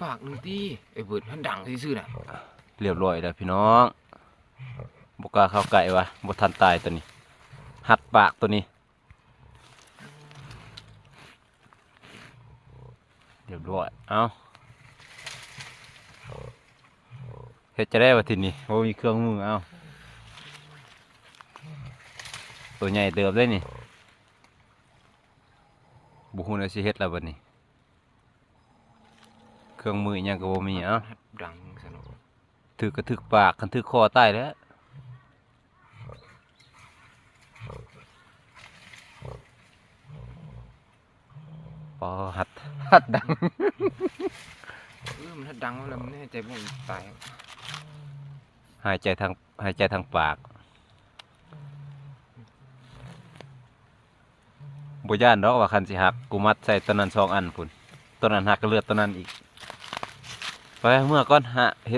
ປາກໜຶ່ງຕິ ໄອ້ເບີດ ມັນດັງຊື່ໆນະ. ລຽບຮ້ອຍແລ້ວພີ່ນ້ອງ ບໍ່ກ້າເຂົ້າໃກ້ວ່າ ບໍ່ທັນຕາຍໂຕນີ້ ຮັດປາກໂຕນີ້. ລຽບຮ້ອຍ ເອົ້າ ເຮັດຈັ່ງໃດວະທີນີ້ ບໍ່ມີເຄື່ອງມື. ເອົ້າ ໂຕໃຫຍ່ເຕີບເດ້ນີ້ ບໍ່ຮູ້ແນວຊິເຮັດລະບັດນີ້ ເຄື່ອງມືອີ່ຫຍັງກໍບໍ່ມີ. ເອົ້າ ດັງຊັ້ນເນາະ ຖືກກໍຖືກປາກ ຄັນຖືກຄໍຕາຍແລ້ວ. ປາດ ຮັດດັງ ເອີ ມັນຮັດດັງແລ້ວ ມັນຫາຍໃຈບໍ່ອອກ ຕາຍ ຫາຍໃຈທາງ ຫາຍໃຈທາງປາກ. ບໍ່ຢ້ານດອກວ່າຄັນຊິຫັກ ກູມັດໃສ່ໂຕນັ້ນສອງອັນພຸ້ນ ໂຕນັ້ນຫັກກໍເລືອດໂຕນັ້ນອີກ. ໄປເມືອກ່ອນ ຫາເຮັດ